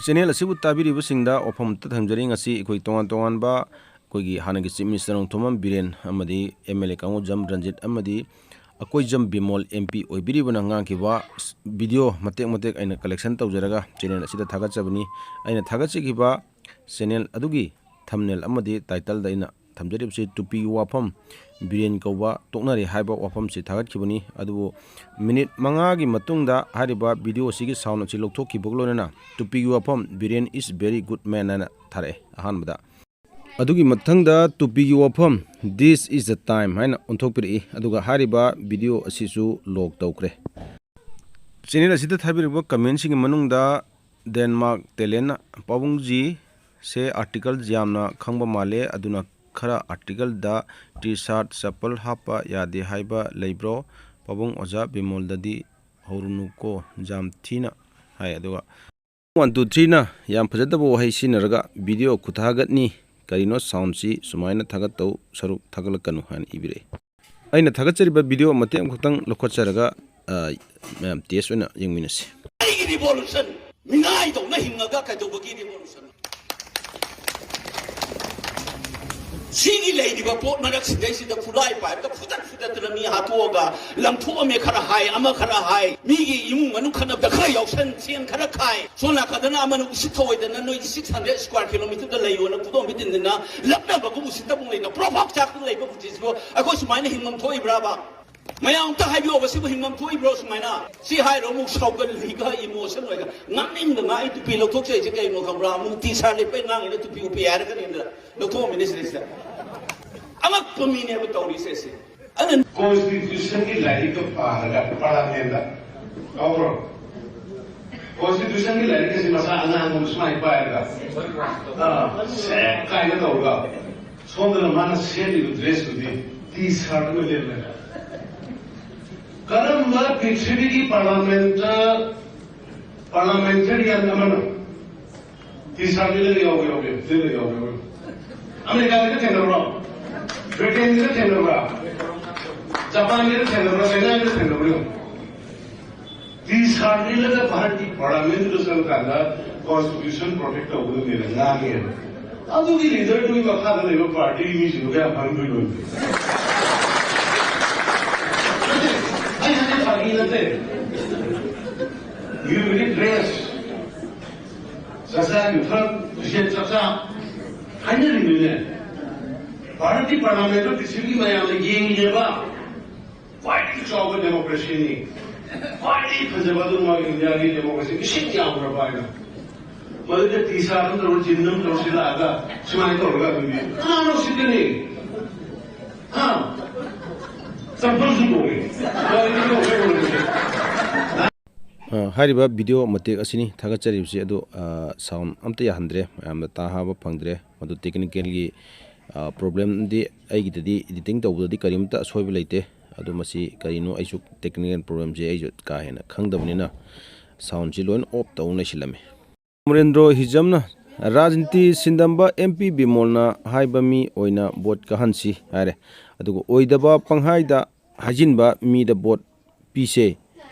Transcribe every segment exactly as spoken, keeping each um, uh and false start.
Channel ꯑꯁꯤꯕꯨ ꯇꯥꯕꯤꯔꯤꯕꯁꯤꯡꯗ ꯋꯥꯐꯝ ꯑꯃꯇ ꯊꯝꯖꯔꯤ꯫ ꯉꯁꯤ ꯑꯩꯈꯣꯏ ꯇꯣꯉꯥꯟ ꯇꯣꯉꯥꯟꯕ ꯑꯩꯈꯣꯏꯒꯤ ꯍꯥꯟꯅꯒꯤ ꯆꯤꯐ ꯃꯤꯅꯤꯁꯇꯔ ꯅꯣꯡꯊꯣꯝꯕꯝ ꯕꯤꯔꯦꯟ ꯑꯃꯗꯤ ꯑꯦꯝ ꯑꯦꯜ ꯑꯦ ꯀꯥꯡꯉꯣꯖꯝ ꯔꯟꯖꯤꯠ ꯑꯃꯗꯤ Akoijam Bimol M P ꯑꯣꯏꯕꯤꯔꯤꯕꯅ ꯉꯥꯡꯈꯤꯕ video ꯃꯇꯦꯛ ꯃꯇꯦꯛ ꯑꯩꯅ ꯀꯂꯦꯛꯁꯟ ꯇꯧꯖꯔꯒ ꯆꯦꯅꯦꯜ ꯑꯁꯤꯗ ꯊꯥꯒꯠꯆꯕꯅꯤ꯫ ꯑꯩꯅ ꯊꯥꯒꯠꯆꯈꯤꯕ ꯆꯦꯅꯦꯜ ꯑꯗꯨꯒꯤ ꯊꯝꯅꯦꯜ ꯑꯃꯗꯤ ꯇꯥꯏꯇꯜꯗ ꯑꯩꯅ ꯊꯝꯖꯔꯤꯕꯁꯤ ꯇꯨꯄꯤꯒꯤ ꯋꯥꯐꯝ, ꯕꯤꯔꯦꯟ ꯀꯧꯕ ꯇꯣꯛꯅꯔꯦ ꯍꯥꯏꯕ ꯋꯥꯐꯝꯁꯤ ꯊꯥꯒꯠꯈꯤꯕꯅꯤ꯫ ꯑꯗꯨꯕꯨ ꯃꯤꯅꯤꯠ ꯃꯉꯥꯒꯤ ꯃꯇꯨꯡꯗ ꯍꯥꯏꯔꯤꯕ ꯚꯤꯗꯤꯑꯣ ꯑꯁꯤꯒꯤ ꯁꯥꯎꯟ ꯑꯁꯤ ꯂꯧꯊꯣꯛꯈꯤꯕꯒ ꯂꯣꯏꯅꯅ "ꯇꯨꯄꯤꯒꯤ ꯋꯥꯐꯝ, Biren is very good man" ꯍꯥꯏꯅ ꯊꯥꯔꯛꯑꯦ ꯑꯍꯥꯟꯕꯗ꯫ ꯑꯗꯨꯒꯤ ꯃꯊꯪꯗ "ꯇꯨꯄꯤꯒꯤ ꯋꯥꯐꯝ, this is the time" ꯍꯥꯏꯅ ꯑꯣꯟꯊꯣꯛꯄꯤꯔꯛꯏ꯫ ꯑꯗꯨꯒ ꯍꯥꯏꯔꯤꯕ ꯚꯤꯗꯤꯑꯣ ꯑꯁꯤꯁꯨ ꯂꯣꯛ ꯇꯧꯈ꯭ꯔꯦ꯫ ꯆꯦꯅꯦꯜ ꯑꯁꯤꯗ ꯊꯥꯕꯤꯔꯛꯄ ꯀꯃꯦꯟꯁꯤꯡꯒꯤ ꯃꯅꯨꯡꯗ ꯗꯦꯟꯃꯥꯔꯛ ꯇꯦꯂꯦꯟꯅ, "ꯄꯥꯕꯨꯡꯖꯤ ꯁꯦ ꯑꯥꯔꯇꯤꯀꯜ ꯌꯥꯝꯅ ꯈꯪꯕ ꯃꯥꯜꯂꯦ, ꯑꯗꯨꯅ ꯈꯔ ꯑꯥꯔꯇꯤꯀꯜꯗ ꯇꯤ ꯁꯥꯔꯠ, ꯆꯄꯜ ꯍꯥꯞꯄ ꯌꯥꯗꯦ ꯍꯥꯏꯕ ꯂꯩꯕ꯭ꯔꯣ? ꯄꯥꯕꯨꯡ ꯑꯣꯖꯥ ꯕꯤꯃꯣꯜꯗꯗꯤ ꯍꯧꯔꯨꯅꯨꯀꯣ", ꯌꯥꯝ ꯊꯤꯅ ꯍꯥꯏ꯫ ꯑꯗꯨꯒ "ꯋꯥꯟ ꯇꯨ ꯊ꯭ꯔꯤꯅ ꯌꯥꯝ ꯐꯖꯗꯕ ꯋꯥꯍꯩ ꯁꯤꯖꯤꯟꯅꯔꯒ ꯚꯤꯗꯤꯑꯣ ꯈꯨꯊꯥꯒꯠꯅꯤ, ꯀꯔꯤꯅꯣ ꯁꯥꯎꯟꯁꯤ ꯁꯨꯃꯥꯏꯅ ꯊꯥꯒꯠꯇꯧ ꯁꯔꯨꯛ ꯊꯥꯒꯠꯂꯛꯀꯅꯨ" ꯍꯥꯏꯅ ꯏꯕꯤꯔꯛꯏ꯫ ꯑꯩꯅ ꯊꯥꯒꯠꯆꯔꯤꯕ ꯚꯤꯗꯤꯑꯣ ꯃꯇꯦꯛ ꯑꯃꯈꯛꯇꯪ ꯂꯧꯈꯠꯆꯔꯒ, ꯑ, ꯃꯌꯥꯝ ꯇꯦꯁ ꯑꯣꯏꯅ ꯌꯦꯡꯃꯤꯟꯅꯁꯤ꯫ ꯑꯩꯒꯤ ꯔꯤꯚꯣꯂꯨꯁꯟ, ꯃꯤꯅꯥꯏꯗꯧꯅ ꯍꯤꯡꯉꯒ ꯀꯩꯗꯧꯕꯒꯤ ꯔꯤꯚꯣꯂꯨꯁꯟ? ꯁꯤꯒꯤ ꯂꯩꯔꯤꯕ ꯄꯣꯠ ꯃꯔꯛꯁꯤꯗꯩꯁꯤꯗ ꯈꯨꯠꯂꯥꯏ ꯄꯥꯏꯕꯗ ꯐꯨꯗꯠ ꯐꯨꯗꯠꯇꯅ ꯃꯤ ꯍꯥꯠꯇꯣꯛꯑꯒ ꯂꯪꯊꯣꯛꯑꯝꯃꯦ ꯈꯔ ꯍꯥꯏ, ꯑꯃ ꯈꯔ ꯍꯥꯏ, ꯃꯤꯒꯤ ꯏꯃꯨꯡ ꯃꯅꯨꯡ ꯈꯠꯅꯕꯗ ꯈꯔ ꯌꯥꯎꯁꯟ, ꯆꯦꯟ ꯈꯔ ꯈꯥꯏ, ꯁꯣꯝ ꯅꯥꯀꯟꯗꯅ ꯑꯃꯅ ꯎꯁꯤꯠ ꯊꯧꯑꯣꯏꯗꯅ ꯅꯣꯏꯒꯤ ꯁꯤꯛꯁ ꯍꯟꯗ꯭ꯔꯦꯠ ꯁ꯭ꯀ꯭ꯋꯥꯔ ꯀꯤꯂꯣꯃꯤꯇꯔꯗ ꯂꯩꯌꯣꯅ ꯈꯨꯗꯣꯝ ꯄꯤꯇꯤꯟꯗꯅ ꯂꯛꯅꯕꯒꯨꯝ ꯎꯁꯤꯠꯇꯕꯒꯨꯝ ꯂꯩꯅ ꯄ꯭ꯔꯣꯐꯥꯛ ꯆꯥꯛꯇꯅ ꯂꯩꯕ ꯄꯨꯟꯁꯤꯁꯤꯕꯨ ꯑꯩꯈꯣꯏ ꯁꯨꯃꯥꯏꯅ ꯍꯤꯡꯐꯝ ꯊꯣꯛꯏꯕ꯭ꯔꯥꯕ? ꯃꯌꯥꯝ ꯑꯝꯇ ꯍꯥꯏꯕꯤꯌꯣꯕ, ꯁꯤꯕꯨ ꯍꯤꯡꯐꯝ ꯊꯣꯛꯏꯕ꯭ꯔꯣ ꯁꯨꯃꯥꯏꯅ? ꯁꯤ ꯍꯥꯏꯔꯣ, ꯑꯃꯨꯛ ꯁꯥꯎꯒꯜꯂꯤꯒ ꯏꯃꯣꯁꯟ ꯑꯣꯏꯒ ꯉꯥꯡꯅꯤꯡꯗꯅ ꯑꯩ ꯇꯨꯄꯤ ꯂꯧꯊꯣꯛꯆꯩꯁꯦ ꯀꯩꯅꯣ ꯈꯪꯕ꯭ꯔꯥ? ꯑꯃꯨꯛ ꯇꯤ ꯁꯥꯔꯠ ꯂꯤꯠꯄꯩ ꯉꯥꯡꯉꯤꯅ ꯇꯨꯄꯤ ꯎꯞꯄꯦ ꯍꯥꯏꯔꯛꯀꯅꯤꯗꯅ ꯂꯧꯊꯣꯛꯑꯝꯃꯤꯅꯦ ꯁꯤꯗꯩꯁꯤꯗ꯫ ꯑꯉꯛꯄ ꯃꯤꯅꯦꯕ ꯇꯧꯔꯤꯁꯦ ꯁꯤ꯫ ꯑꯗꯨꯅ ꯀꯣꯟꯁꯇꯤꯇ꯭ꯌꯨꯁꯟꯒꯤ ꯂꯥꯏꯔꯤꯛꯇꯣ ꯄꯥꯔꯒ ꯄꯥꯔꯂꯤꯌꯥꯃꯦꯟꯗ ꯌꯥꯎꯕ꯭ꯔꯣ? ꯀꯣꯟꯁꯇꯤꯇ꯭ꯌꯨꯁꯟꯒꯤ ꯂꯥꯏꯔꯤꯛ ꯑꯁꯤ ꯃꯆꯥ ꯑꯉꯥꯡꯒꯨꯝ ꯁꯨꯃꯥꯏꯅ ꯄꯥꯏꯔꯒ, ꯑꯥ, ꯁꯦꯠ ꯀꯥꯏꯅ ꯇꯧꯔꯒ, ꯁꯣꯝꯗꯅ ꯃꯥꯅ ꯁꯦꯠꯂꯤꯕ ꯗ꯭ꯔꯦꯁꯇꯨꯗꯤ ꯇꯤ ꯁꯥꯔꯠ ꯑꯃ ꯂꯤꯠꯂꯒ꯫ ꯀꯔꯝꯕ ꯄ꯭ꯔꯤꯊꯤꯕꯤꯒꯤ ꯄꯥꯔꯂꯤꯌꯥꯃꯦꯟꯇ ꯄꯥꯔꯂꯤꯌꯥꯃꯦꯟꯇꯔꯤꯌꯟ ꯑꯃꯅ ꯇꯤ ꯁꯥꯔꯠ ꯂꯤꯠꯂꯒ ꯌꯥꯎꯕ ꯌꯥꯎꯕꯤ? ꯂꯤꯠꯂꯒ ꯌꯥꯎꯕ ꯌꯥꯎꯕꯤ? ꯑꯃꯦꯔꯤꯀꯥꯒꯤꯗ ꯊꯦꯡꯅꯕ꯭ꯔꯣ? ꯕ꯭ꯔꯤꯇꯦꯟꯒꯤꯗ ꯊꯦꯡꯅꯕ꯭ꯔꯥ? ꯖꯄꯥꯟꯒꯤꯗ ꯊꯦꯡꯅꯕ꯭ꯔꯥ? ꯆꯥꯏꯅꯥꯒꯤꯗ ꯊꯦꯡꯅꯕ꯭ꯔꯥ? ꯇꯤ ꯁꯥꯔꯠ ꯂꯤꯠꯂꯒ ꯚꯥꯔꯠꯀꯤ ꯄꯥꯔꯂꯤꯌꯥꯃꯦꯟꯗꯨꯗ ꯆꯪꯉꯀꯥꯟꯗ ꯀꯣꯟꯁꯇꯤꯇ꯭ꯌꯨꯁꯟ ꯄ꯭ꯔꯣꯇꯦꯛ ꯇꯧꯒꯗꯕꯅꯦꯅ ꯉꯥꯡꯉꯦ꯫ ꯑꯗꯨꯒꯤ ꯂꯤꯗꯔꯗꯨꯒꯤ ꯃꯈꯥꯗ ꯂꯩꯕ ꯄꯥꯔꯇꯤꯒꯤ ꯃꯤꯁꯤꯡꯗꯨ ꯀꯌꯥꯝ ꯐꯪꯗꯣꯏꯅꯣ? ꯑꯩ ꯍꯥꯏꯁꯦ ꯐꯥꯒꯤ ꯅꯠꯇꯦ꯫ You will dress. ꯆꯥꯛꯆꯥ ꯌꯨꯊꯛ, ꯐꯤꯖꯦꯠ ꯆꯥꯛꯆꯥ ꯍꯥꯏꯅꯔꯤꯕꯅꯦ꯫ ꯚꯥꯔꯠꯀꯤ ꯄꯥꯔꯂꯤꯌꯥꯃꯦꯟꯗꯣ ꯄ꯭ꯔꯤꯊꯤꯕꯤꯒꯤ ꯃꯌꯥꯝꯅ ꯌꯦꯡꯉꯤꯅꯦꯕ꯫ ꯈ꯭ꯋꯥꯏꯗꯒꯤ ꯆꯥꯎꯕ ꯗꯦꯃꯣꯀ꯭ꯔꯦꯁꯤꯅꯤ꯫ ꯈ꯭ꯋꯥꯏꯗꯒꯤ ꯐꯖꯕ ꯑꯗꯨ ꯃꯥꯒꯤ ꯏꯟꯗꯤꯌꯥꯒꯤ ꯗꯦꯃꯣꯀ꯭ꯔꯦꯁꯤ ꯏꯁꯤꯡ ꯌꯥꯝꯈ꯭ꯔꯕ ꯍꯥꯏꯅ꯫ ꯃꯗꯨꯗ ꯇꯤ ꯁꯥꯔꯠ ꯑꯃ ꯇꯧꯔ, ꯖꯤꯟ ꯑꯃ ꯇꯧꯔ ꯁꯤꯜꯂꯛꯑꯒ ꯁꯨꯃꯥꯏꯅ ꯇꯧꯔꯒ ꯑꯗꯨꯗꯤ ꯀꯅꯥꯅ ꯎꯁꯤꯠꯀꯅꯤ? ꯍꯥ? ꯆꯝꯄꯜꯁꯨ ꯇꯣꯡꯉꯦ꯫ ꯀꯔꯤꯅꯣ ꯇꯧꯔꯤꯁꯦ? ꯑ, ꯍꯥꯏꯔꯤꯕ ꯚꯤꯗꯤꯑꯣ ꯃꯇꯦꯛ ꯑꯁꯤꯅꯤ ꯊꯥꯒꯠꯆꯔꯤꯕꯁꯤ꯫ ꯑꯗꯨ, ꯑ, ꯁꯥꯎꯟ ꯑꯝꯇ ꯌꯥꯍꯟꯗ꯭ꯔꯦ, ꯃꯌꯥꯝꯗ ꯇꯥꯍꯕ ꯐꯪꯗ꯭ꯔꯦ꯫ ꯃꯗꯨ ꯇꯦꯛꯅꯤꯀꯦꯜꯒꯤ, ꯑ, ꯄ꯭ꯔꯣꯕ꯭ꯂꯦꯝꯗꯤ ꯑꯩꯒꯤꯗꯗꯤ ꯏꯗꯤꯇꯤꯡ ꯇꯧꯕꯗꯗꯤ ꯀꯔꯤꯝꯇ ꯑꯁꯣꯏꯕ ꯂꯩꯇꯦ꯫ ꯑꯗꯨ ꯃꯁꯤ ꯀꯔꯤꯅꯣ ꯑꯩꯁꯨ ꯇꯦꯛꯅꯤꯀꯦꯜ ꯄ꯭ꯔꯣꯕ꯭ꯂꯦꯝꯁꯦ ꯑꯩꯁꯨ ꯀꯥ ꯍꯦꯟꯅ ꯈꯪꯗꯕꯅꯤꯅ ꯁꯥꯎꯟꯁꯤ ꯂꯣꯏꯅ ꯑꯣꯐ ꯇꯧ ꯂꯩꯁꯤꯜꯂꯝꯃꯤ꯫ ꯑꯃꯔꯦꯟꯗ꯭ꯔꯣ ꯍꯤꯖꯝꯅ ꯔꯥꯖꯅꯤꯇꯤ ꯁꯤꯟꯗꯝꯕ ꯑꯦꯝ ꯄꯤ ꯕꯤꯃꯣꯜꯅ ꯍꯥꯏꯕ ꯃꯤ ꯑꯣꯏꯅ ꯚꯣꯠ ꯀꯥꯍꯟꯁꯤ ꯍꯥꯏꯔꯦ꯫ ꯑꯗꯨꯒ ꯑꯣꯏꯗꯕ ꯄꯪꯍꯥꯏꯗ ꯍꯥꯏꯖꯤꯟꯕ ꯃꯤꯗ ꯚꯣꯠ ꯄꯤꯁꯦ꯫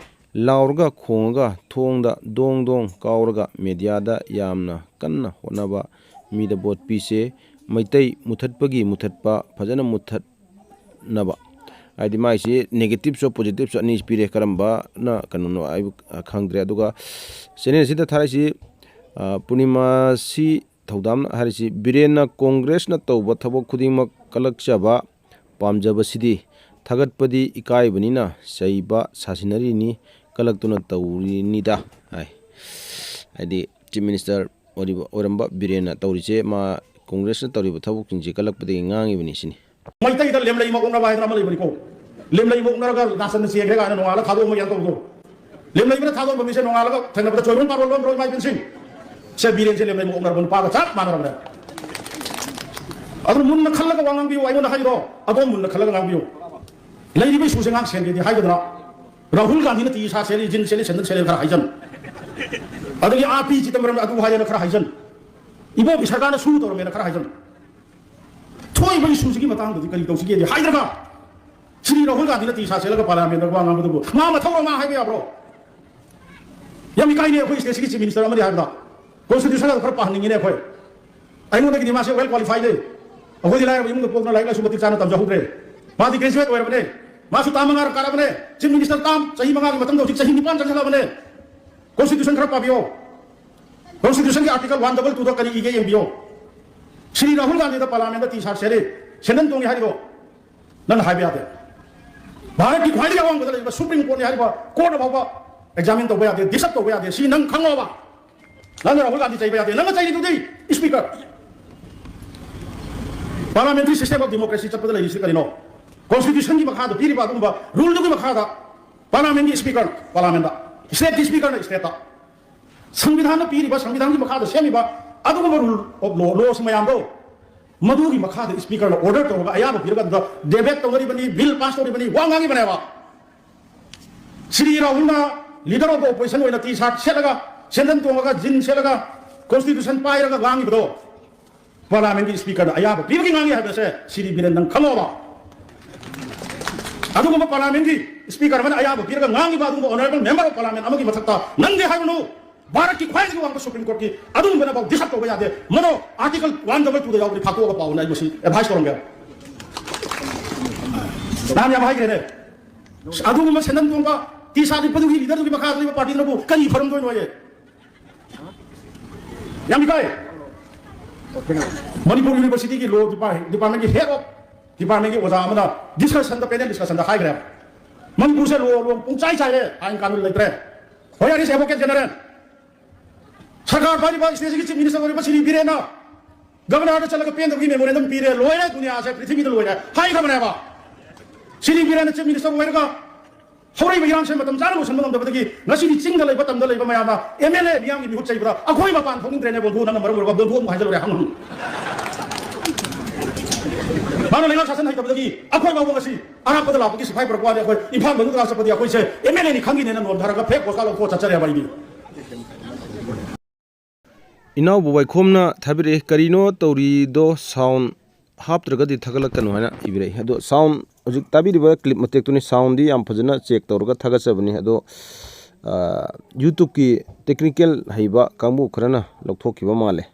ꯂꯥꯎꯔꯒ ꯈꯣꯡꯉꯒ ꯊꯣꯡꯗ ꯗꯣꯡ ꯗꯣꯡ ꯀꯥꯎꯔꯒ ꯃꯦꯗꯤꯌꯥꯗ ꯌꯥꯝꯅ ꯀꯟꯅ ꯍꯣꯠꯅꯕ ꯃꯤꯗ ꯚꯣꯠ ꯄꯤꯁꯦ꯫ ꯃꯩꯇꯩ ꯃꯨꯊꯠꯄꯒꯤ ꯃꯨꯊꯠꯄ ꯐꯖꯅ ꯃꯨꯊꯠꯅꯕ꯫ ꯍꯥꯏꯗꯤ ꯃꯥꯏꯁꯤ ꯅꯦꯒꯦꯇꯤꯞꯁꯨ ꯄꯣꯖꯤꯇꯤꯞꯁꯨ ꯑꯅꯤ ꯄꯤꯔꯦ꯫ ꯀꯔꯝꯕꯅ ꯀꯩꯅꯣꯅꯣ ꯑꯩꯕꯨ ꯈꯪꯗ꯭ꯔꯦ꯫ ꯑꯗꯨꯒ ꯆꯦꯅꯦꯜꯁꯤꯗ ꯊꯥꯔꯛꯏꯁꯤ, ꯑ, ꯄꯨꯔꯅꯤꯃꯥꯁꯤ ꯊꯧꯗꯥꯝ ꯍꯥꯏꯔꯤꯁꯤ ꯕꯤꯔꯦꯟꯅ ꯀꯣꯡꯒ꯭ꯔꯦꯁꯅ ꯇꯧꯕ ꯊꯕꯛ ꯈꯨꯗꯤꯡꯃꯛ ꯀꯜꯂꯛꯆꯕ ꯄꯥꯝꯖꯕꯁꯤꯗꯤ ꯊꯥꯒꯠꯄꯗꯤ ꯏꯀꯥꯏꯕꯅꯤꯅ ꯆꯩꯕ ꯁꯥꯁꯤꯟꯅꯔꯤꯅꯤ, ꯀꯜꯂꯛꯇꯨꯅ ꯇꯧꯔꯤꯅꯤꯗ ꯍꯥꯏ꯫ ꯍꯥꯏꯗꯤ ꯆꯤꯐ ꯃꯤꯅꯤꯁꯇꯔ ꯑꯣꯏꯔꯤꯕ, ꯑꯣꯏꯔꯝꯕ ꯕꯤꯔꯦꯟꯅ ꯇꯧꯔꯤꯁꯦ ꯃꯥ ꯀꯣꯡꯒ꯭ꯔꯦꯁꯅ ꯇꯧꯔꯤꯕ ꯊꯕꯛꯁꯤꯡꯁꯦ ꯀꯜꯂꯛꯄꯗꯒꯤ ꯉꯥꯡꯉꯤꯕꯅꯤ ꯁꯤꯅꯤ꯫ ꯃꯩꯇꯩꯗ ꯂꯦꯝꯂꯩ ꯃꯀꯣꯛꯅꯕ ꯍꯥꯏꯗꯅ ꯑꯃ ꯂꯩꯕꯅꯤꯀꯣ꯫ ꯂꯦꯝꯂꯩ ꯃꯀꯣꯛꯅꯔꯒ ꯅꯥꯆꯟꯅ ꯆꯦꯟꯈ꯭ꯔꯦ ꯀꯥꯏꯅ ꯅꯣꯡꯉꯥꯜꯂ ꯊꯥꯗꯣꯛꯑꯝꯕ ꯌꯥꯝ ꯇꯧꯕꯗꯣ꯫ ꯂꯦꯝꯂꯩꯕꯅ ꯊꯥꯗꯣꯛꯑꯝꯕ ꯃꯤꯁꯦ ꯅꯣꯡꯉꯥꯜꯂꯒ ꯊꯦꯡꯅꯕꯗ ꯆꯣꯏꯔꯣꯟ ꯄꯥꯔꯣꯟ ꯂꯣꯟꯕ꯭ꯔꯣ ꯏꯃꯥ ꯏꯕꯦꯟꯁꯤꯡ? ꯁꯦ ꯕꯤꯔꯦꯟꯁꯦ ꯂꯦꯝꯂꯩ ꯃꯀꯣꯛꯅꯔꯕ ꯅꯨꯄꯥꯒ ꯆꯞ ꯃꯥꯟꯅꯔꯕꯅꯦ꯫ ꯑꯗꯨꯅ ꯃꯨꯟꯅ ꯈꯜꯂꯒ ꯋꯥ ꯉꯥꯡꯕꯤꯌꯨ, ꯑꯩꯉꯣꯟꯗ ꯍꯥꯏꯔꯤꯔꯣ? ꯑꯗꯣꯝ ꯃꯨꯟꯅ ꯈꯜꯂꯒ ꯉꯥꯡꯕꯤꯌꯨ꯫ ꯂꯩꯔꯤꯕ ꯏꯁꯨꯁꯦ ꯉꯥꯛ ꯁꯦꯟꯒꯦꯗꯤ ꯍꯥꯏꯒꯗ꯭ꯔꯥ? ꯔꯥꯍꯨꯜ ꯒꯥꯟꯙꯤꯅ ꯇꯤ ꯁꯥꯔꯠ ꯁꯦꯠꯂꯤ, ꯖꯤꯟ ꯁꯦꯠꯂꯤ, ꯁꯦꯟꯗꯜ ꯁꯦꯠꯂꯤ ꯈꯔ ꯍꯥꯏꯖꯟ꯫ ꯑꯗꯒꯤ ꯑꯥꯔ ꯄꯤ ꯆꯤꯗꯝꯕꯔꯝꯅ ꯑꯗꯨ ꯍꯥꯏꯌꯦꯅ ꯈꯔ ꯍꯥꯏꯖꯟ꯫ ꯏꯕꯣꯕꯤ ꯁꯔꯀꯥꯔꯅ ꯁꯨ ꯇꯧꯔꯝꯃꯦꯅ ꯈꯔ ꯍꯥꯏꯖꯟ꯫ ꯊꯣꯛꯏꯕ ꯏꯁꯨꯁꯤꯒꯤ ꯃꯇꯥꯡꯗꯗꯤ ꯀꯔꯤ ꯇꯧꯁꯤꯒꯦꯗꯤ ꯍꯥꯏꯗ꯭ꯔꯒ, ꯁ꯭ꯔꯤ ꯔꯥꯍꯨꯜ ꯒꯥꯟꯙꯤꯅ ꯇꯤ ꯁꯥꯔꯠ ꯁꯦꯠꯂꯒ ꯄꯥꯔꯂꯤꯌꯥꯃꯦꯟꯗ ꯋꯥ ꯉꯥꯡꯕꯗꯨꯕꯨ ꯃꯥ ꯃꯊꯧꯔꯣ ꯃꯥ ꯍꯥꯏꯕ ꯌꯥꯕ꯭ꯔꯣ? ꯌꯥꯝ ꯏꯀꯥꯏꯅꯦ ꯑꯩꯈꯣꯏ ꯁ꯭ꯇꯦꯠꯁꯤꯒꯤ ꯆꯤꯐ ꯃꯤꯅꯤꯁꯇꯔ ꯑꯃꯗꯤ ꯍꯥꯏꯕꯗ꯫ ꯀꯣꯟꯁꯇꯤꯇ꯭ꯌꯨꯁꯟ ꯑꯗꯨ ꯈꯔ ꯄꯥꯍꯟꯅꯤꯡꯉꯤꯅꯦ ꯑꯩꯈꯣꯏ꯫ ꯑꯩꯉꯣꯟꯗꯒꯤꯗꯤ ꯃꯥꯁꯦ ꯋꯦꯜ ꯀ꯭ꯋꯥꯂꯤꯐꯥꯏꯗ ꯂꯩ꯫ ꯑꯩꯈꯣꯏꯗꯤ ꯂꯥꯏꯔꯕ ꯏꯃꯨꯡꯗ ꯄꯣꯛꯇꯅ ꯂꯥꯏꯔꯤꯛ ꯂꯥꯏꯁꯨ ꯃꯇꯤꯛ ꯆꯥꯅ ꯇꯝꯖꯍꯧꯗ꯭ꯔꯦ꯫ ꯃꯥꯗꯤ ꯒ꯭ꯔꯦꯖꯨꯋꯦꯠ ꯑꯣꯏꯔꯕꯅꯦ꯫ ꯃꯥꯁꯨ ꯇꯥꯝ ꯃꯉꯥꯔꯛ ꯀꯥꯔꯕꯅꯦ꯫ ꯆꯤꯐ ꯃꯤꯅꯤꯁꯇꯔ ꯇꯥꯝ ꯆꯍꯤ ꯃꯉꯥꯒꯤ ꯃꯇꯝꯗ ꯍꯧꯖꯤꯛ ꯆꯍꯤ ꯅꯤꯄꯥꯟ ꯆꯪꯁꯤꯜꯂꯕꯅꯦ꯫ ꯀꯣꯟꯁꯇꯤꯇ꯭ꯌꯨꯁꯟ ꯈꯔ ꯄꯥꯕꯤꯌꯣ꯫ ꯀꯣꯟꯁꯇꯤꯇ꯭ꯌꯨꯁꯟꯒꯤ ꯑꯥꯔꯇꯤꯀꯜ ꯋꯥꯟ ꯗꯕꯜ ꯇꯨꯗ ꯀꯔꯤ ꯏꯒꯦ ꯌꯦꯡꯕꯤꯌꯣ꯫ ꯁ꯭ꯔꯤ ꯔꯥꯍꯨꯜ ꯒꯥꯟꯙꯤꯗ ꯄꯥꯔꯂꯥꯃꯦꯟꯗ ꯇꯤ ꯁꯥꯔꯠ ꯁꯦꯠꯂꯤ, ꯁꯦꯟꯗꯟ ꯇꯣꯡꯉꯤ ꯍꯥꯏꯔꯤꯗꯣ ꯅꯪꯅ ꯍꯥꯏꯕ ꯌꯥꯗꯦ꯫ ꯚꯥꯔꯠꯀꯤ ꯈ꯭ꯋꯥꯏꯗꯒꯤ ꯑꯋꯥꯡꯕꯗ ꯂꯩꯔꯤꯕ ꯁꯨꯄ꯭ꯔꯤꯝ ꯀꯣꯔꯠꯅꯤ ꯍꯥꯏꯔꯤꯕ ꯀꯣꯔꯠꯅ ꯐꯥꯎꯕ ꯑꯦꯛꯖꯥꯃꯤꯟ ꯇꯧꯕ ꯌꯥꯗꯦ, ꯗꯤꯁꯇꯔꯕ ꯇꯧꯕ ꯌꯥꯗꯦ꯫ ꯁꯤ ꯅꯪ ꯈꯪꯉꯣꯕ꯫ ꯅꯪꯅ ꯔꯥꯍꯨꯜ ꯒꯥꯟꯙꯤ ꯆꯩꯕ ꯌꯥꯗꯦ꯫ ꯅꯪꯅ ꯆꯩꯔꯤꯗꯨꯗꯤ speaker. Parliamentary system of democracy ꯆꯠꯄꯗ ꯂꯩꯔꯤꯁꯤ ꯀꯔꯤꯅꯣ? ꯀꯣꯟꯁꯇꯤꯇ꯭ꯌꯨꯁꯟꯒꯤ ꯃꯈꯥꯗ ꯄꯤꯔꯤꯕ ꯑꯗꯨꯒꯨꯝꯕ ꯔꯨꯜꯗꯨꯒꯤ ꯃꯈꯥꯗ ꯄꯥꯔꯂꯥꯃꯦꯟꯒꯤ ꯁ꯭ꯄꯤꯀꯔ ꯄꯥꯔꯂꯥꯃꯦꯟꯗ, ꯁ꯭ꯇꯦꯠꯀꯤ ꯁ꯭ꯄꯤꯀꯔꯅ ꯁ꯭ꯇꯦꯠꯇ꯫ ꯁꯪꯕꯤꯙꯥꯟꯅ ꯄꯤꯔꯤꯕ, ꯁꯪꯕꯤꯙꯥꯟꯒꯤ ꯃꯈꯥꯗ ꯁꯦꯝꯃꯤꯕ ꯑꯗꯨꯒꯨꯝꯕ ꯔꯨꯜ ꯑꯣꯐ ꯂꯣ, ꯂꯣꯁ ꯃꯌꯥꯝꯗꯣ, ꯃꯗꯨꯒꯤ ꯃꯈꯥꯗ ꯁ꯭ꯄꯤꯀꯔꯅ ꯑꯣꯔꯗꯔ ꯇꯧꯔꯒ ꯑꯌꯥꯕ ꯄꯤꯔꯒ ꯑꯗꯨꯗ ꯗꯦꯕꯦꯠ ꯇꯧꯅꯔꯤꯕꯅꯤ, ꯕꯤꯜ ꯄꯥꯁ ꯇꯧꯔꯤꯕꯅꯤ, ꯋꯥ ꯉꯥꯡꯉꯤꯕꯅꯦꯕ꯫ ꯁ꯭ꯔꯤ ꯔꯥꯍꯨꯜꯅ leader of the opposition ꯑꯣꯏꯅ ꯇꯤ ꯁꯥꯔꯠ ꯁꯦꯠꯂꯒ, ꯁꯦꯟꯗꯟ ꯇꯣꯡꯉꯒ, ꯖꯤꯟ ꯁꯦꯠꯂꯒ, ꯀꯣꯟꯁꯇꯤꯇ꯭ꯌꯨꯁꯟ ꯄꯥꯏꯔꯒ ꯉꯥꯡꯉꯤꯕꯗꯣ, ꯄꯥꯔꯂꯥꯃꯦꯟꯒꯤ ꯁ꯭ꯄꯤꯀꯔꯅ ꯑꯌꯥꯕ ꯄꯤꯕꯒꯤ ꯉꯥꯡꯉꯤ ꯍꯥꯏꯕꯁꯦ ꯁ꯭ꯔꯤ ꯕꯤꯔꯦꯟ ꯅꯪ ꯈꯪꯉꯣꯕ꯫ ꯑꯗꯨꯒꯨꯝꯕ ꯄꯥꯔꯂꯥꯃꯦꯟꯒꯤ ꯁ꯭ꯄꯤꯀꯔ ꯑꯃꯅ ꯑꯌꯥꯕ ꯄꯤꯔꯒ ꯉꯥꯡꯉꯤꯕ ꯑꯗꯨꯒꯨꯝꯕ ꯑꯣꯅꯔꯦꯕꯜ ꯃꯦꯝꯕꯔ ꯑꯣꯐ ꯄꯥꯔꯂꯥꯃꯦꯟ ꯑꯃꯒꯤ ꯃꯊꯛꯇ ꯅꯪꯗꯤ ꯍꯥꯏꯔꯨꯅꯨ꯫ ꯚꯥꯔꯠꯀꯤ ꯈ꯭ꯋꯥꯏꯗꯒꯤ ꯋꯥꯡꯕ ꯁꯨꯄ꯭ꯔꯤꯝ ꯀꯣꯔꯠꯀꯤ ꯑꯗꯨꯒꯨꯝꯕꯅꯐꯥꯎ ꯗꯤꯁꯇꯔꯕ ꯇꯧꯕ ꯌꯥꯗꯦ꯫ ꯃꯗꯣ ꯑꯥꯔꯇꯤꯀꯜ ꯋꯥꯟ ꯗꯕꯜ ꯇꯨꯗ ꯌꯥꯎꯕꯅꯤ, ꯐꯥꯛꯇꯣꯛꯑꯒ ꯄꯥꯎꯅ ꯑꯩ ꯃꯁꯤ ꯑꯦꯗꯚꯥꯏꯁ ꯇꯧꯔꯝꯒꯦ꯫ ꯅꯍꯥꯟ ꯌꯥꯝ ꯍꯥꯏꯈ꯭ꯔꯦꯅꯦ꯫ ꯑꯗꯨꯒꯨꯝꯕ ꯁꯦꯟꯗꯟ ꯇꯣꯡꯕ ꯇꯤ ꯁꯥꯔꯠ ꯂꯤꯠꯄꯗꯨꯒꯤ ꯂꯤꯗꯔꯗꯨꯒꯤ ꯃꯈꯥꯗ ꯂꯩꯕ ꯄꯥꯔꯇꯤꯗꯨꯅꯕꯨ ꯀꯔꯤ ꯐꯔꯝꯗꯣꯏꯅꯣ ꯑꯩ? ꯌꯥꯝ ꯏꯀꯥꯏ꯫ ꯃꯅꯤꯄꯨꯔ ꯌꯨꯅꯤꯚꯔꯁꯤꯇꯤꯒꯤ ꯂꯣ ꯗꯤꯄꯥꯔꯠꯃꯦꯟꯒꯤ ꯍꯦꯗ ꯑꯣꯐ ꯗꯤꯄꯥꯔꯠꯃꯦꯟꯒꯤ ꯑꯣꯖꯥ ꯑꯃꯅ ꯗꯤꯁꯀꯁꯟꯗ, ꯄꯦꯅꯦꯜ ꯗꯤꯁꯀꯁꯟꯗ ꯍꯥꯏꯈ꯭ꯔꯦ, ꯃꯅꯤꯄꯨꯔꯁꯦ ꯂꯣ, ꯂꯣ ꯄꯨꯡꯆꯥꯏ ꯆꯥꯏꯔꯦ, ꯑꯥꯏꯟ ꯀꯥꯅꯨꯟ ꯂꯩꯇ꯭ꯔꯦ꯫ Where is advocate general? ꯁꯔꯀꯥꯔ ꯄꯥꯏꯔꯤꯕ, ꯁ꯭ꯇꯦꯠꯁꯤꯒꯤ ꯆꯤꯐ ꯃꯤꯅꯤꯁꯇꯔ ꯑꯣꯏꯔꯤꯕ ꯁ꯭ꯔꯤ ꯕꯤꯔꯦꯟꯅ ꯒꯕꯔꯅꯔꯗ ꯆꯠꯂꯒ ꯄꯦꯟꯗꯕꯒꯤ ꯃꯦꯃꯣꯔꯦꯟꯗꯝ ꯄꯤꯔꯦ, ꯂꯣꯏꯔꯦ, ꯗꯨꯅꯤꯌꯥꯁꯦ, ꯄ꯭ꯔꯤꯊꯤꯕꯤꯗ ꯂꯣꯏꯔꯦ ꯍꯥꯏꯈ꯭ꯔꯕꯅꯦꯕ꯫ ꯁ꯭ꯔꯤ ꯕꯤꯔꯦꯟꯅ ꯆꯤꯐ ꯃꯤꯅꯤꯁꯇꯔ ꯑꯣꯏꯔꯒ ꯍꯧꯔꯛꯏꯕ ꯏꯔꯥꯡꯁꯦ ꯃꯇꯝ ꯆꯥꯅ ꯂꯣꯏꯁꯤꯟꯕ ꯉꯝꯗꯕꯗꯒꯤ ꯉꯁꯤꯗꯤ ꯆꯤꯡꯗ ꯂꯩꯕ, ꯇꯝꯗ ꯂꯩꯕ ꯃꯌꯥꯝꯅ ꯑꯦꯝ ꯑꯦꯜ ꯑꯦ ꯃꯤꯌꯥꯝꯒꯤ ꯃꯤꯍꯨꯠ ꯆꯩꯕꯗ ꯑꯩꯈꯣꯏ ꯃꯄꯥꯟ ꯊꯣꯛꯅꯤꯡꯗ꯭ꯔꯦꯅꯦ꯫ ꯕꯣꯟꯊꯨ, ꯅꯪꯅ ꯃꯔꯝ ꯑꯣꯏꯔꯒ ꯕꯣꯟꯊꯨ ꯑꯃꯨꯛ ꯍꯥꯏꯖꯜꯂꯨꯔꯦ, ꯍꯪꯉꯨ꯫ ꯃꯥꯅ ꯂꯩꯉꯥꯛ ꯁꯥꯁꯟ ꯍꯩꯇꯕꯗꯒꯤ ꯑꯩꯈꯣꯏ ꯐꯥꯎꯕ ꯉꯁꯤ ꯑꯔꯥꯞꯄꯗ ꯂꯥꯛꯄꯒꯤ ꯁꯤꯐꯥꯏ ꯄꯨꯔꯛꯄ ꯋꯥꯅꯤ, ꯑꯩꯈꯣꯏ ꯏꯝꯐꯥꯜ ꯃꯅꯨꯡꯗ ꯆꯠꯄꯗꯤ ꯑꯩꯈꯣꯏꯁꯦ ꯑꯦꯝ ꯑꯦꯜ ꯑꯦꯅꯤ ꯈꯪꯉꯤꯅꯦꯅ ꯅꯣꯟꯊꯔꯒ ꯐ꯭ꯂꯦꯛ ꯄꯣꯁꯀꯥ ꯂꯧꯊꯣꯛꯑ ꯆꯠꯆꯔꯦꯕ ꯑꯩꯗꯤ꯫ ꯏꯅꯥꯎꯕ ꯋꯥꯏꯈꯣꯝꯅ ꯊꯥꯕꯤꯔꯛꯑꯦ, ꯀꯔꯤꯅꯣ ꯇꯧꯔꯤꯗꯣ, ꯁꯥꯎꯟ ꯍꯥꯞꯇ꯭ꯔꯒꯗꯤ ꯊꯥꯒꯠꯂꯛꯀꯅꯨ ꯍꯥꯏꯅ ꯏꯕꯤꯔꯛꯏ꯫ ꯑꯗꯣ ꯁꯥꯎꯟ, ꯍꯧꯖꯤꯛ ꯇꯥꯕꯤꯔꯤꯕ ꯀ꯭ꯂꯤꯞ ꯃꯇꯦꯛꯇꯨꯅꯤ, ꯁꯥꯎꯟꯗꯤ ꯌꯥꯝ ꯐꯖꯅ ꯆꯦꯛ ꯇꯧꯔꯒ ꯊꯥꯒꯠꯆꯕꯅꯤ꯫ ꯑꯗꯣ ꯌꯨꯇ꯭ꯌꯨꯕꯀꯤ ꯇꯦꯛꯅꯤꯀꯦꯜ ꯍꯩꯕ ꯀꯥꯡꯕꯨ ꯈꯔꯅ ꯂꯧꯊꯣꯛꯈꯤꯕ ꯃꯥꯜꯂꯦ꯫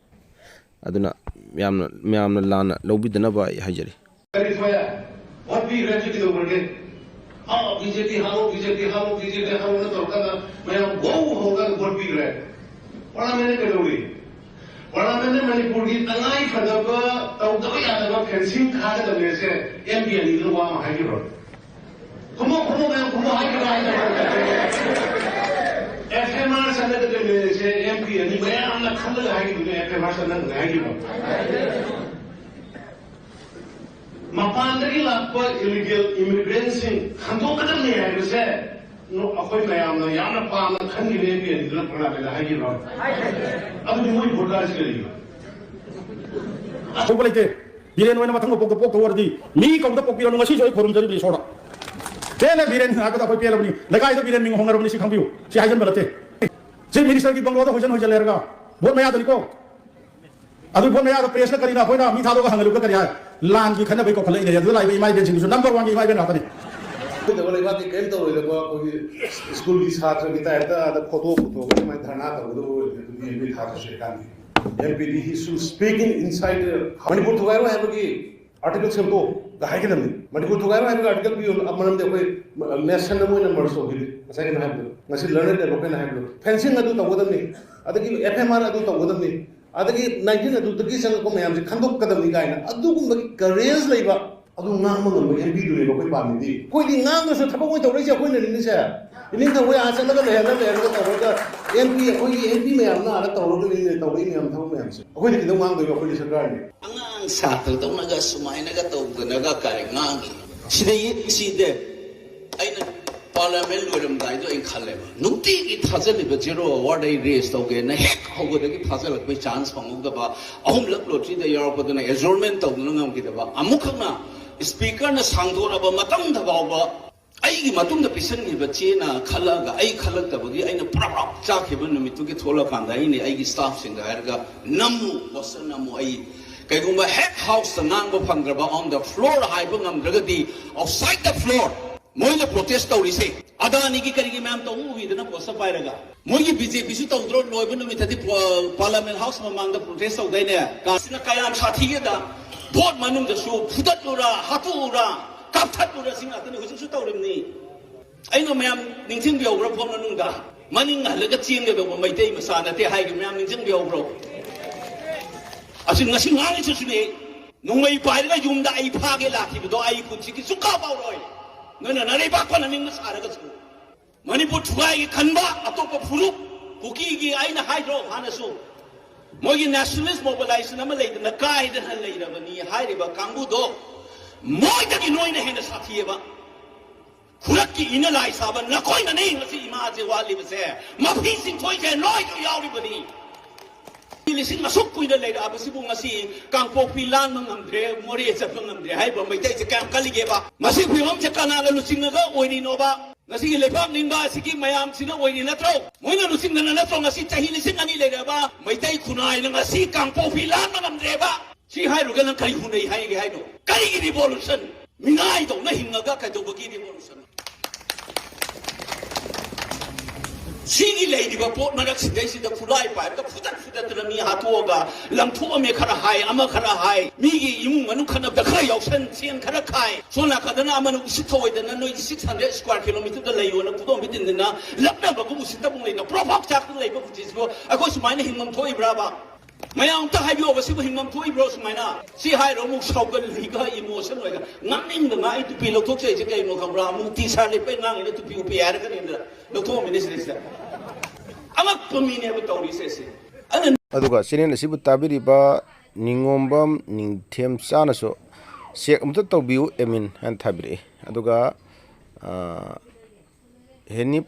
ꯑꯗꯨꯅ ꯃꯌꯥꯝꯅ ꯃꯌꯥꯝꯅ ꯂꯥꯟꯅ ꯂꯧꯕꯤꯗꯅꯕ ꯑꯩ ꯍꯥꯏꯖꯔꯤ꯫ ꯀꯔꯤ ꯊꯣꯛꯑꯦ? ꯚꯣꯠ ꯄꯤꯈ꯭ꯔꯦ ꯍꯥꯏꯕꯁꯤ ꯀꯩꯗꯧꯈ꯭ꯔꯒꯦ? ꯑꯥ, ꯕꯤ ꯖꯦ ꯄꯤ ꯍꯥꯠꯂꯣ, ꯕꯤ ꯖꯦ ꯄꯤ ꯍꯥꯠꯂꯣ, ꯕꯤ ꯖꯦ ꯄꯤ ꯍꯥꯠꯂꯣꯅ ꯇꯧꯔꯀꯥꯟꯗ ꯃꯌꯥꯝ ꯋꯧ ꯍꯧꯔꯀꯥꯟꯗ ꯚꯣꯠ ꯄꯤꯈ꯭ꯔꯦ꯫ ꯄꯥꯔꯂꯥꯃꯦꯟꯗ ꯀꯩꯗꯧꯔꯤ? ꯄꯥꯔꯂꯥꯃꯦꯟꯗ ꯃꯅꯤꯄꯨꯔꯒꯤ ꯇꯉꯥꯏ ꯐꯗꯕ ꯇꯧꯗꯕ ꯌꯥꯗꯕ ꯐꯦꯟꯁꯤꯡ ꯈꯥꯒꯗꯕꯅꯦꯁꯦ ꯑꯦꯝ ꯄꯤ ꯑꯅꯤꯗꯨꯅ ꯋꯥ ꯑꯃ ꯍꯥꯏꯈꯤꯕ꯭ꯔꯣ? ꯈꯨꯝꯃꯣ, ꯈꯨꯝꯃꯣ, ꯃꯌꯥꯝ ꯈꯨꯝꯃꯣ, ꯍꯥꯏꯈꯤꯕ꯭ꯔꯣ, ꯍꯥꯏꯈꯤꯕ꯭ꯔꯣ? ꯑꯦꯐ ꯑꯥꯏ ꯑꯥꯔ ꯆꯠꯅꯒꯗꯕꯅꯦꯁꯦ ꯑꯦꯝ ꯄꯤ ꯑꯅꯤ ꯃꯌꯥꯝꯅ ꯈꯜꯂꯒ ꯍꯥꯏꯈꯤꯕꯅꯦ, ꯑꯦꯐ ꯑꯥꯏ ꯑꯥꯔ ꯆꯠꯅꯒꯗꯕꯅꯦ ꯍꯥꯏꯈꯤꯕ꯭ꯔꯣ? ꯃꯄꯥꯟꯗꯒꯤ ꯂꯥꯛꯄ ꯏꯂꯤꯒꯦꯜ ꯏꯃꯤꯒ꯭ꯔꯦꯟꯁꯤꯡ ꯍꯟꯗꯣꯛꯀꯗꯕꯅꯤ ꯍꯥꯏꯕꯁꯦ ꯑꯩꯈꯣꯏ ꯃꯌꯥꯝꯅ ꯌꯥꯝꯅ ꯄꯥꯝꯅ ꯈꯟꯈꯤꯕ ꯑꯦꯝ ꯄꯤ ꯑꯅꯤꯗꯨꯅ ꯄꯥꯔꯂꯥꯃꯦꯟꯗ ꯍꯥꯏꯈꯤꯕ꯭ꯔꯣ? ꯑꯗꯨꯗꯤ ꯃꯣꯏ ꯚꯣꯠ ꯀꯥꯔꯤꯁꯤ ꯀꯔꯤꯒꯤꯅꯣ? ꯍꯧꯕ ꯂꯩꯇꯦ꯫ ꯕꯤꯔꯦꯟ ꯑꯣꯏꯅ ꯃꯊꯪ ꯃꯄꯣꯛꯇ ꯄꯣꯛꯇ ꯑꯣꯏꯔꯗꯤ ꯃꯤ ꯀꯧꯗ ꯄꯣꯛꯄꯤꯔꯅꯨ꯫ ꯉꯁꯤꯁꯨ ꯑꯩ ꯈꯣꯏꯔꯨꯝꯖꯔꯤꯕꯅꯤ ꯏꯁꯣꯔꯗ꯫ ꯄꯦꯜꯂꯦ ꯕꯤꯔꯦꯟ ꯍꯥꯏꯕꯗ ꯑꯩꯈꯣꯏ ꯄꯦꯜꯂꯕꯅꯤ꯫ ꯂꯩꯀꯥꯏꯗ ꯕꯤꯔꯦꯟ ꯃꯤꯡ ꯍꯣꯡꯅꯔꯕꯅꯤ, ꯁꯤ ꯈꯪꯕꯤꯌꯨ꯫ ꯁꯤ ꯍꯥꯏꯖꯟꯕ ꯅꯠꯇꯦ꯫ ꯆꯤꯐ ꯃꯤꯅꯤꯁꯇꯔꯒꯤ ꯕꯪꯒ꯭ꯂꯣꯗ ꯍꯣꯏꯖꯟ ꯍꯣꯏꯖꯜꯂꯦ ꯍꯥꯏꯔꯒ ꯚꯣꯠ ꯃꯌꯥꯗꯅꯤꯀꯣ꯫ ꯑꯗꯨ ꯚꯣꯠ ꯃꯌꯥꯗ ꯄ꯭ꯔꯦꯁꯅ ꯀꯔꯤꯅ ꯑꯩꯈꯣꯏꯅ ꯃꯤ ꯊꯥꯗꯣꯛꯑꯒ ꯍꯪꯍꯜꯂꯨꯕꯗ ꯀꯔꯤ ꯍꯥꯏ? ꯂꯥꯟꯒꯤ ꯈꯟꯅꯕꯩ ꯀꯧꯈꯠꯂꯛꯏꯅꯦ꯫ ꯑꯗꯨꯗ ꯂꯥꯛꯏꯕ ꯏꯃꯥ ꯏꯕꯦꯟꯁꯤꯡꯗꯨꯁꯨ ꯅꯝꯕꯔ ꯋꯥꯟꯒꯤ ꯏꯃꯥ ꯏꯕꯦꯟ ꯉꯥꯛꯇꯅꯤ꯫ ꯑꯩꯈꯣꯏꯗꯕ ꯂꯩꯕꯥꯛꯀꯤ ꯀꯔꯤꯝ ꯇꯧꯔꯣꯏꯗꯕ ꯑꯩꯈꯣꯏꯒꯤ ꯁ꯭ꯀꯨꯜꯒꯤ ꯁꯥꯇ꯭ꯔꯒꯤ ꯇꯥꯏꯞꯇ ꯑꯥꯗ ꯐꯣꯇꯣ ꯄꯨꯊꯣꯛꯑꯒ ꯁꯨꯃꯥꯏꯅ ꯙꯔꯅꯥ ꯇꯧꯒꯗꯕ ꯑꯣꯏꯔꯗꯤ ꯑꯗꯨꯗꯤ ꯑꯦꯝ ꯄꯤ ꯊꯥꯗ꯭ꯔꯁꯨ ꯌꯥꯏ ꯀꯥꯟꯗꯦ꯫ ꯑꯦꯝ ꯄꯤꯗꯤ he should speak in inside the Manipur ꯊꯨꯒꯥꯏꯔꯣꯏ ꯍꯥꯏꯕꯒꯤ ꯑꯥꯔꯇꯤꯀꯜ ꯁꯦꯝꯗꯣꯛꯑꯣꯒ ꯍꯥꯏꯒꯗꯕꯅꯤ꯫ ꯃꯅꯤꯄꯨꯔ ꯊꯨꯒꯥꯏꯔꯣꯏ ꯍꯥꯏꯕꯒꯤ ꯑꯥꯔꯇꯤꯀꯜ ꯄꯤꯌꯨ꯫ ꯃꯔꯝꯗꯤ ꯑꯩꯈꯣꯏ ꯅꯦꯁꯟ ꯑꯃ ꯑꯣꯏꯅ ꯃꯔꯁ ꯇꯧꯈꯤꯗꯦ꯫ ꯉꯁꯥꯏ ꯀꯩꯅꯣ ꯍꯥꯏꯕꯗꯣ, ꯉꯁꯤ ꯂꯔꯅꯦꯗ ꯗꯦꯕꯂꯞꯃꯦꯟ ꯍꯥꯏꯕꯗꯣ, ꯐꯦꯟꯁꯤꯡ ꯑꯗꯨ ꯇꯧꯒꯗꯕꯅꯤ, ꯑꯗꯒꯤ ꯑꯦꯐ ꯑꯦꯝ ꯑꯥꯔ ꯑꯗꯨ ꯇꯧꯒꯗꯕꯅꯤ, ꯑꯗꯒꯤ ꯅꯥꯏꯟꯇꯤꯟ ꯑꯗꯨꯗꯒꯤ ꯆꯪꯉꯛꯄ ꯃꯌꯥꯝꯁꯦ ꯈꯟꯗꯣꯛꯀꯗꯕꯅꯤ ꯀꯥꯏꯅ ꯑꯗꯨꯒꯨꯝꯕꯒꯤ ꯀꯔꯦꯖ ꯂꯩꯕ, ꯑꯗꯨ ꯉꯥꯡꯕ ꯉꯝꯕ ꯑꯦꯝ ꯄꯤꯗꯨꯅꯦꯕ ꯑꯩꯈꯣꯏ ꯄꯥꯝꯃꯤꯗꯤ꯫ ꯑꯩꯈꯣꯏꯗꯤ ꯉꯥꯡꯗ꯭ꯔꯁꯨ ꯊꯕꯛ ꯑꯣꯏꯅ ꯇꯧꯔꯛꯏꯁꯦ ꯑꯩꯈꯣꯏꯅꯅꯤꯅꯦꯁꯦ꯫ ꯏꯅꯤꯡꯊꯧ ꯍꯣꯏ ꯑꯥ ꯆꯠꯂꯒ ꯂꯩꯍꯜꯂ ꯂꯩꯍꯜꯂꯒ ꯇꯧꯔꯒ ꯑꯦꯝ ꯄꯤ ꯑꯩꯈꯣꯏꯒꯤ ꯑꯦꯝ ꯄꯤ ꯃꯌꯥꯝꯅ ꯑꯥꯗ ꯇꯧꯔꯒꯅꯤꯅꯦ ꯇꯧꯔꯛꯏ ꯃꯌꯥꯝ ꯊꯕꯛ ꯃꯌꯥꯝꯁꯦ꯫ ꯑꯩꯈꯣꯏꯗꯤ ꯀꯩꯗꯧ ꯉꯥꯡꯗꯣꯏꯕ? ꯑꯩꯈꯣꯏꯗꯤ ꯁꯔꯀꯥꯔꯅꯤ꯫ ꯑꯉꯥꯡ ꯁꯥꯇ꯭ꯔꯗꯧꯅꯒ ꯁꯨꯃꯥꯏꯅꯒ ꯇꯧꯗꯅꯒ ꯀꯔꯤ ꯉꯥꯡꯉꯤ? ꯁꯤꯗꯩ ꯁꯤꯗꯦ ꯑꯩꯅ ꯄꯥꯔꯂꯤꯌꯥꯃꯦꯟ ꯂꯣꯏꯔꯝꯗꯥꯏꯗꯣ ꯑꯩꯅ ꯈꯜꯂꯦꯕ, ꯅꯨꯡꯇꯤꯒꯤ ꯊꯥꯖꯤꯜꯂꯤꯕ ꯖꯦꯔꯣ ꯑꯋꯥꯔꯗ ꯑꯩ ꯔꯦꯁ ꯇꯧꯒꯦꯅ ꯍꯦꯛ ꯍꯧꯕꯗꯒꯤ ꯊꯥꯖꯤꯜꯂꯛꯄꯩ ꯆꯥꯟꯁ ꯐꯪꯍꯧꯗꯕ, ꯑꯍꯨꯝꯂꯛ ꯂꯣꯇ꯭ꯔꯤꯗ ꯌꯥꯎꯔꯛꯄꯗꯨꯅ ꯑꯦꯖꯣꯔꯟꯃꯦꯟ ꯇꯧꯗꯨꯅ ꯉꯝꯈꯤꯗꯕ, ꯑꯃꯨꯛꯈꯛꯅ ꯏꯁꯄꯤꯀꯔꯅ ꯁꯥꯡꯗꯣꯔꯛꯑꯕ ꯃꯇꯝꯗ ꯐꯥꯎꯕ ꯑꯩꯒꯤ ꯃꯇꯨꯡꯗ ꯄꯤꯁꯟꯈꯤꯕ ꯆꯦꯅ ꯈꯜꯂꯛꯑꯒ ꯑꯩ ꯈꯜꯂꯛꯇꯕꯒꯤ ꯑꯩꯅ ꯄꯨꯔꯥ ꯆꯥꯛꯈꯤꯕ ꯅꯨꯃꯤꯠꯇꯨꯒꯤ ꯊꯣꯛꯂꯛꯀꯥꯟꯗ ꯑꯩꯅ ꯑꯩꯒꯤ ꯁ꯭ꯇꯥꯐꯁꯤꯡꯗ ꯍꯥꯏꯔꯒ, "ꯅꯝꯃꯨ, ꯄꯣꯁꯇꯔ ꯅꯝꯃꯨ, ꯑꯩ ꯀꯩꯒꯨꯝꯕ ꯍꯦꯛ ꯍꯥꯎꯁꯇ ꯉꯥꯡꯕ ꯐꯪꯗ꯭ꯔꯕ, on the floor ꯍꯥꯏꯕ ꯉꯝꯗ꯭ꯔꯒꯗꯤ outside the floor ꯃꯣꯏꯅ ꯄ꯭ꯔꯣꯇꯦꯁ ꯇꯧꯔꯤꯁꯦ ꯑꯗꯥꯅꯤꯒꯤ ꯀꯔꯤꯒꯤ ꯃꯌꯥꯝ ꯇꯧꯕ ꯎꯕꯤꯗꯅ ꯄꯣꯁꯇ ꯄꯥꯏꯔꯒ? ꯃꯣꯏꯒꯤ ꯕꯤ ꯖꯦ ꯄꯤꯁꯨ ꯇꯧꯗ꯭ꯔꯣ? ꯂꯣꯏꯕ ꯅꯨꯃꯤꯠꯇꯗꯤ ꯄ-, ꯄꯥꯔꯂꯥꯃꯦꯟ ꯍꯥꯎꯁ ꯃꯃꯥꯡꯗ ꯄ꯭ꯔꯣꯇꯦꯁ ꯇꯧꯗꯥꯏꯅꯦ? ꯀꯥꯁꯤꯅ ꯀꯌꯥꯝ ꯁꯥꯊꯤꯒꯦꯗ, ꯚꯣꯠ ꯃꯅꯨꯡꯗꯁꯨ ꯐꯨꯗꯠꯂꯨꯔꯥ, ꯍꯥꯠꯇꯣꯛꯎꯔꯥ, ꯀꯥꯞꯊꯠꯂꯨꯔꯥ, ꯁꯤ ꯉꯥꯛꯇꯅꯤ꯫ ꯍꯧꯖꯤꯛꯁꯨ ꯇꯧꯔꯤꯕꯅꯤ꯫ ꯑꯩꯅ ꯃꯌꯥꯝ ꯅꯤꯡꯁꯤꯡꯕꯤꯍꯧꯕ꯭ꯔꯥ? ꯚꯣꯠ ꯃꯅꯨꯡꯗ ꯃꯅꯤꯡ ꯍꯜꯂꯒ ꯆꯦꯟꯒꯗꯧꯕ ꯃꯩꯇꯩ ꯃꯆꯥ ꯅꯠꯇꯦ ꯍꯥꯏꯒꯤ ꯃꯌꯥꯝ ꯅꯤꯡꯁꯤꯡꯕꯤꯍꯧꯕ꯭ꯔꯣ? ꯑꯁꯤ ꯉꯁꯤ ꯉꯥꯡꯉꯤꯁꯤꯁꯨꯅꯦ꯫ ꯅꯣꯡꯃꯩ ꯄꯥꯏꯔꯒ ꯌꯨꯝꯗ ꯑꯩ ꯐꯥꯒꯦ ꯂꯥꯛꯈꯤꯕꯗꯣ ꯑꯩ ꯄꯨꯟꯁꯤꯒꯤ ꯁꯨꯡꯀꯥꯎ ꯀꯥꯎꯔꯣꯏ꯫ ꯅꯣꯏꯅ ꯅꯔꯩꯕꯥꯛ ꯐꯅ ꯅꯤꯡꯕ ꯁꯥꯔꯒꯁꯨ꯫ ꯃꯅꯤꯄꯨꯔ ꯊꯨꯒꯥꯏꯒꯦ ꯈꯟꯕ ꯑꯇꯣꯞꯄ ꯐꯨꯔꯨꯞ, ꯀꯨꯀꯤꯒꯤ ꯑꯩꯅ ꯍꯥꯏꯗ꯭ꯔꯣ ꯍꯥꯟꯅꯁꯨ, ꯃꯣꯏꯒꯤ ꯅꯦꯁꯅꯦꯂꯤꯁ ꯃꯣꯕꯤꯂꯥꯏꯖꯦꯁꯟ ꯑꯃ ꯂꯩꯗꯅ ꯀꯥꯏꯗꯅ ꯂꯩꯔꯕꯅꯤ ꯍꯥꯏꯔꯤꯕ ꯀꯥꯡꯕꯨꯗꯣ, ꯃꯣꯏꯗꯒꯤ ꯅꯣꯏꯅ ꯍꯦꯟꯅ ꯁꯥꯊꯤꯑꯕ꯫ ꯈꯨꯔꯛꯀꯤ ꯏꯅ ꯂꯥꯏ ꯁꯥꯕ ꯅꯈꯣꯏꯅꯅꯤ ꯉꯁꯤ ꯏꯃꯥꯁꯦ ꯋꯥꯠꯂꯤꯕꯁꯦ, ꯃꯐꯤ ꯆꯤꯡꯊꯣꯏꯁꯦ ꯅꯣꯏꯁꯨ ꯌꯥꯎꯔꯤꯕꯅꯤ꯫ ꯂꯤꯁꯤꯡ ꯑꯁꯨꯛ ꯀꯨꯏꯅ ꯂꯩꯔꯛꯑꯕꯁꯤꯕꯨ ꯉꯁꯤ ꯀꯥꯡꯄꯣꯛꯄꯤ ꯂꯥꯟꯕ ꯉꯝꯗ꯭ꯔꯦ, ꯃꯣꯔꯦ ꯆꯠꯄ ꯉꯝꯗ꯭ꯔꯦ ꯍꯥꯏꯔꯤꯕ ꯃꯩꯇꯩꯁꯦ ꯀꯌꯥꯝ ꯀꯜꯂꯤꯒꯦꯕ? ꯃꯁꯤ ꯐꯤꯕꯝꯁꯦ ꯀꯅꯥꯅ ꯂꯨꯆꯤꯡꯉꯒ ꯑꯣꯏꯔꯤꯅꯣꯕ? ꯉꯁꯤꯒꯤ ꯂꯩꯕꯥꯛ ꯅꯤꯡꯕ ꯑꯁꯤꯒꯤ ꯃꯌꯥꯝꯁꯤꯅ ꯑꯣꯏꯔꯤ ꯅꯠꯇ꯭ꯔꯣ? ꯃꯣꯏꯅ ꯂꯨꯆꯤꯡꯗꯅ ꯅꯠꯇ꯭ꯔꯣ ꯉꯁꯤ ꯆꯍꯤ ꯂꯤꯁꯤꯡ ꯑꯅꯤ ꯂꯩꯔꯛꯑꯕ ꯃꯩꯇꯩ ꯈꯨꯟꯅꯥꯏꯅ ꯉꯁꯤ ꯀꯥꯡꯄꯣꯛꯄꯤ ꯂꯥꯟꯕ ꯉꯝꯗ꯭ꯔꯦꯕ? ꯁꯤ ꯍꯥꯏꯔꯨꯔꯒ ꯅꯪ ꯀꯔꯤ ꯍꯨꯟꯅꯩ ꯍꯥꯏꯒꯦ ꯍꯥꯏꯅꯣ? ꯀꯔꯤꯒꯤ ꯔꯤꯚꯣꯂꯨꯁꯟ? ꯃꯤꯅꯥꯏꯗꯧꯅ ꯍꯤꯡꯉꯒ ꯀꯩꯗꯧꯕꯒꯤ ꯔꯤꯚꯣꯂꯨꯁꯟ? ꯁꯤꯒꯤ ꯂꯩꯔꯤꯕ ꯄꯣꯠ ꯃꯔꯛꯁꯤꯗꯩꯁꯤꯗ ꯈꯨꯠꯂꯥꯏ ꯄꯥꯏꯔꯒ ꯐꯨꯗꯠ ꯐꯨꯗꯠꯇꯅ ꯃꯤ ꯍꯥꯠꯇꯣꯛꯑꯒ ꯂꯪꯊꯣꯛꯑꯝꯃꯦ ꯈꯔ ꯍꯥꯏ, ꯑꯃ ꯈꯔ ꯍꯥꯏ, ꯃꯤꯒꯤ ꯏꯃꯨꯡ ꯃꯅꯨꯡ ꯈꯠꯅꯕꯗ ꯈꯔ ꯌꯥꯎꯁꯟ, ꯁꯦꯟ ꯈꯔ ꯈꯥꯏ, ꯁꯣꯝ ꯅꯥꯀꯟꯗꯅ ꯑꯃꯅ ꯎꯁꯤꯠ ꯊꯧꯑꯣꯏꯗꯅ ꯅꯣꯏꯒꯤ six hundred square kilometre ꯗ ꯂꯩꯌꯣꯅ ꯈꯨꯗꯣꯝ ꯄꯤꯇꯤꯟꯗꯅ ꯂꯛꯅꯕꯒꯨꯝ ꯎꯁꯤꯠꯇꯕ ꯂꯩꯅ ꯄ꯭ꯔꯣꯐꯥꯛ ꯆꯥꯛꯇꯅ ꯂꯩꯕ ꯄꯨꯟꯁꯤꯁꯤꯕꯨ ꯑꯩꯈꯣꯏ ꯁꯨꯃꯥꯏꯅ ꯍꯤꯡꯐꯝ ꯊꯣꯛꯏꯕ꯭ꯔꯥꯕ? ꯃꯌꯥꯝ ꯑꯝꯇ ꯍꯥꯏꯕꯤꯌꯣꯕ, ꯁꯤꯕꯨ ꯍꯤꯡꯐꯝ ꯊꯣꯛꯏꯕ꯭ꯔꯣ ꯁꯨꯃꯥꯏꯅ? ꯁꯤ ꯍꯥꯏꯔꯣ, ꯑꯃꯨꯛ ꯁꯥꯎꯒꯠꯂꯤꯒ ꯏꯃꯣꯁꯟ ꯑꯣꯏꯒ ꯉꯥꯡꯅꯤꯡꯗ ꯉꯥꯡ꯫ ꯑꯩ ꯇꯨꯄꯤ ꯂꯧꯊꯣꯛꯆꯩꯁꯦ ꯀꯩꯅꯣ ꯈꯪꯕ꯭ꯔꯥ? ꯑꯃꯨꯛ ꯇꯤ ꯁꯥꯔ ꯂꯤꯠꯄꯩ ꯉꯥꯡꯉꯤꯅ ꯇꯨꯄꯤ ꯎꯞꯄꯦ ꯍꯥꯏꯔꯛꯀꯅꯤꯗꯅ ꯂꯧꯊꯣꯛꯑꯝꯃꯤꯅꯦ ꯁꯤꯗꯩꯁꯤꯗ꯫ ꯑꯉꯛꯄ ꯃꯤꯅꯦꯕ ꯇꯧꯔꯤꯁꯦ ꯁꯤ꯫ ꯑꯗꯨꯅ ꯑꯗꯨꯒ ꯆꯦꯅꯦꯜ ꯑꯁꯤꯕꯨ ꯇꯥꯕꯤꯔꯤꯕ ꯅꯤꯉꯣꯝꯕꯝ ꯅꯤꯡꯊꯦꯝꯆꯥꯅꯁꯨ "ꯆꯦꯛ ꯑꯃꯇ ꯇꯧꯕꯤꯌꯨ ꯑꯦꯃꯤꯟ" ꯍꯥꯏꯅ ꯊꯥꯕꯤꯔꯛꯏ꯫ ꯑꯗꯨꯒ, ꯑ, ꯍꯦꯅꯤꯞ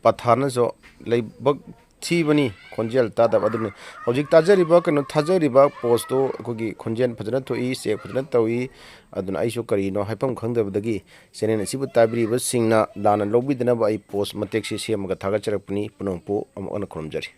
ꯄꯊꯥꯅꯁꯨ "ꯂꯥꯏꯕꯛ ꯊꯤꯕꯅꯤ ꯈꯣꯟꯖꯦꯜ ꯇꯥꯗꯕ"꯫ ꯑꯗꯨꯅꯤ ꯍꯧꯖꯤꯛ ꯇꯥꯖꯔꯤꯕ, ꯀꯩꯅꯣ, ꯊꯥꯖꯔꯤꯕ ꯄꯣꯁꯇꯣ ꯑꯩꯈꯣꯏꯒꯤ ꯈꯣꯟꯖꯦꯜ ꯐꯖꯅ ꯊꯣꯛꯏ, ꯆꯦꯛ ꯐꯖꯅ ꯇꯧꯏ꯫ ꯑꯗꯨꯅ ꯑꯩꯁꯨ ꯀꯔꯤꯅꯣ ꯍꯥꯏꯐꯝ ꯈꯪꯗꯕꯗꯒꯤ ꯆꯦꯅꯦꯜ ꯑꯁꯤꯕꯨ ꯇꯥꯕꯤꯔꯤꯕꯁꯤꯡꯅ ꯂꯥꯟꯅ ꯂꯧꯕꯤꯗꯅꯕ ꯑꯩ ꯄꯣꯁ ꯃꯇꯦꯛꯁꯤ ꯁꯦꯝꯃꯒ ꯊꯥꯒꯠꯆꯔꯛꯄꯅꯤ꯫ ꯄꯨꯝꯅꯃꯛꯄꯨ ꯑꯃꯨꯛ ꯍꯟꯅ ꯈꯨꯔꯨꯝꯖꯔꯤ꯫